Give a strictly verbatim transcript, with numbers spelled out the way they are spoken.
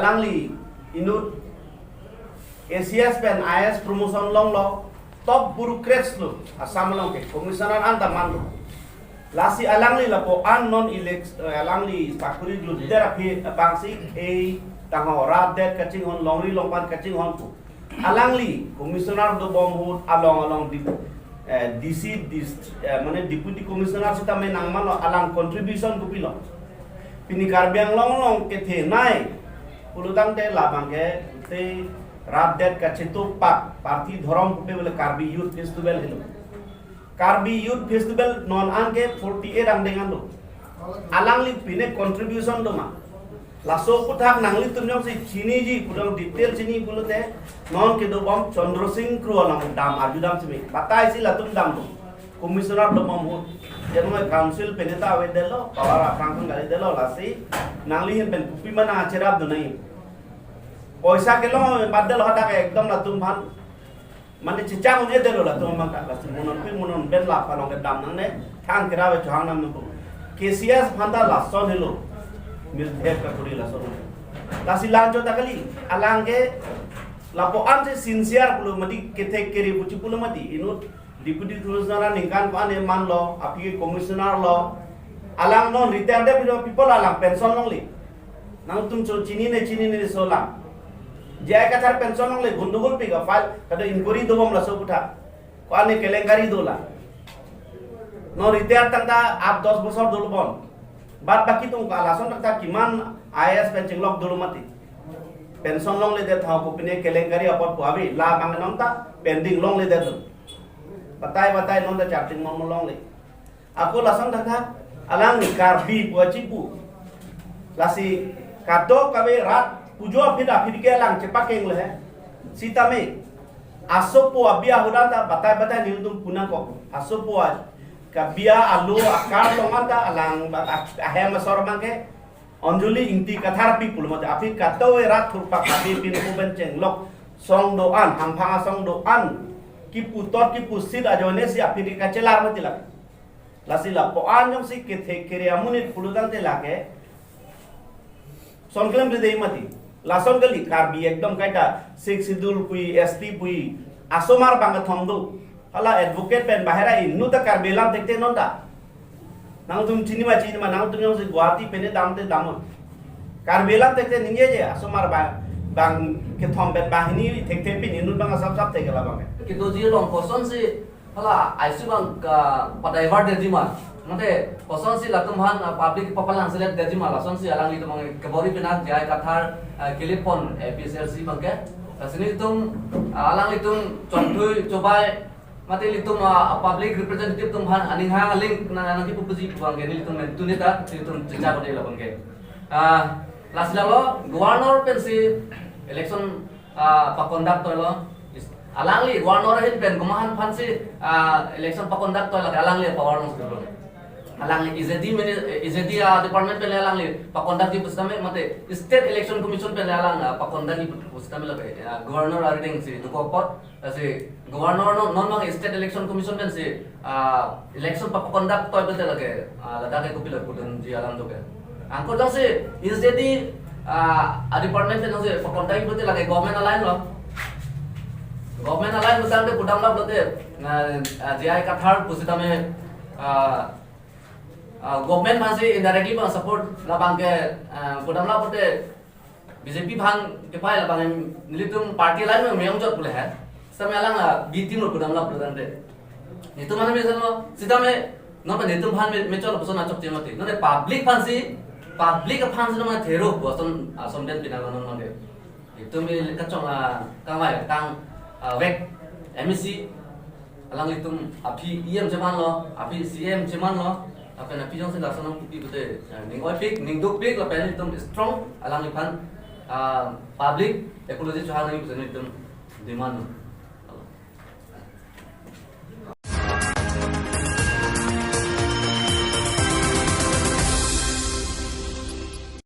Alangli inut A C S pen I A S promotion longlo, top bureaucrats lo, Assam along ke commissioner anta manlo. Lasi alangli lapu-an non elect, eh, alangli pakuri judder aphi abangsi khei tangho rat det kachinghon, longri longpan kachinghon pu. Alangli commissioner dobom ahut along along di, eh, D C, dis-, eh, mane deputy commissioner sitame nangmanlo, alang contribution kopilo. Pini Karbi Anglong along kethenei pulotangte labang ke te rat det kachetopak party dhorom pupe bole Karbi Youth Festival helo. Karbi Youth Festival non an ke forty-eight angdeng anlo. Alangli pine contribution do ma? Laso aputhak nanglitum jongsi chiniji, pudang detail chini pulote, non kedobom Chandra Sing Kro along dam, arjudam simi. Batai si latum damlo. Commissioner dobom ahut. Jeno council pine ta avedetlo, power aphrang pun gali detlo, lasi nangli ahin pen kopima nangcherap donang. Poisa kelong avedetlo hadak ekdom latum aphan. Mane chechak un-edetlo latum aphan ta, lasi mo non pi mo non pen la aphan along kedam nangne, thang kera ave chohang nam nangpo. K C S aphan ta lason helo. Mil thep kakuri lason. Lasi lanjo ta kali, alang ke lapu-an si sincere pulo mati, kethek kere puji pulo mati, inut deputy commissioner aningkan ko-an manlo, aphi commissioner lo. Alang non retired people, alang pension longle. Nangtum cho chinine chinine so lang. J I Kathar pension longle, gondogol pik a-file, kado inquiry dobom laso aputhak. Ko-an kelengkari do la. Non retire tangte aat dos bosor dolo bon. Bad baki atum ke lason tangte kiman I A S pen chinglok dolo mati. Pension longledet, tha kopine kelengkari apot pu ave, labang non ta pending longledetlo. Batai batai non ta charting mon longle. Ako lason tangte alangli Karbi pu achipu. Lasi kadokave rat pujo aphi aphi ke alang chepakeng le he. Sitame asopo abiya ahut anta batai batai nelitum pu nangkok. Asopo a-, kabiya alo akar along anta alang ba-, a-, ahem asor abang ke Anjali Ingti Kathar pi pulo mati, aphi kadokave rat thurpak api pin pu pen chenglok song do-an, hamphang asong do-an, kipu tot kipu sit ajoine si aphi kachelar mati lake. Lasi lapu-an jongsi kethek kere amonit pulotangte lake son klemkle dei mati. Lason kali, Karbi ekdom kaita Sixth Schedule pui, S T pui, asomar bang kethom do. Hala advocate pen bahera inut ta Karbi alam thekthek non ta. Nangtum chini ma chini ma, nangtum jongsi Guwahati pen damte dam non. Karbi alam thekthek ningjeje, asomar bang, bang kethom pen banghini thekthek pin inut bang asap sap thek labang. Kedoji along kosonsi hala issue abang ka pa-divert detji ma? Mate kosonsi latum aphan, ah, public papalang selet detji ma, lasonsi alanglitum abang kebor-i penang J I Kathar, ah, kelipon A P H L C abang ke. Lasi nelitum, ah, alanglitum chonthui chobai, mate ilitum, ah, public representative atum aphan aning hang aling nang nangji pu puji pu abang ke nelitum men tunita nelitum chechak ko de labang ke. Ah, lasi lalo governor pensi election, ah, pa-conduct toilo. Is-, alangli governor ahin pen komat aphansi, ah, election pa-conduct toilo, alangli power nang sudah. Alangli E J D mini-, E J D, ah, department pen alangli pa-conduct ji pusitame mate State Election Commission pen alang, ah, pa-conduct ji pusitame lake, ah, governor arideng si dokok apot, ah, si governor non, non abang State Election Commission pensi, ah, election pa-conduct toi pulote lake, ah, ladak ke kopilo pudunji alam do ke. Anke jongsi E J D, ah, a-department pen jongsi pa-conduct ji pulote lake government align lo. Government align pusitame pudamlap pulote, ah, ah, J I Kathar pusitame, ah, ah, government aphansi indirectly abang support labang ke, ah, pudamlap pulote B J P aphan kepei labang nelitum party line me-ong jot pule he. Sitame alang la B team lo pudamlap pulotangte. Nelitum aphan me sano, sitame non pen nelitum aphan me, mechot lo puson achokche mati. Non public aphansi, public aphansi non thero pu ason, ason den pinang non mangke. Nelitum me kachong, ah, kangvai kang, ah, vek M A C. Alanglitum aphi E M chemanlo, aphi C M chemanlo, lapen aphi jongsi lason nangpupi pulote, eh, ning oipik, ning dukpik, lapen ilitum strong, alangliphan, ah, public apology chohang nangji pusi nelitum demand.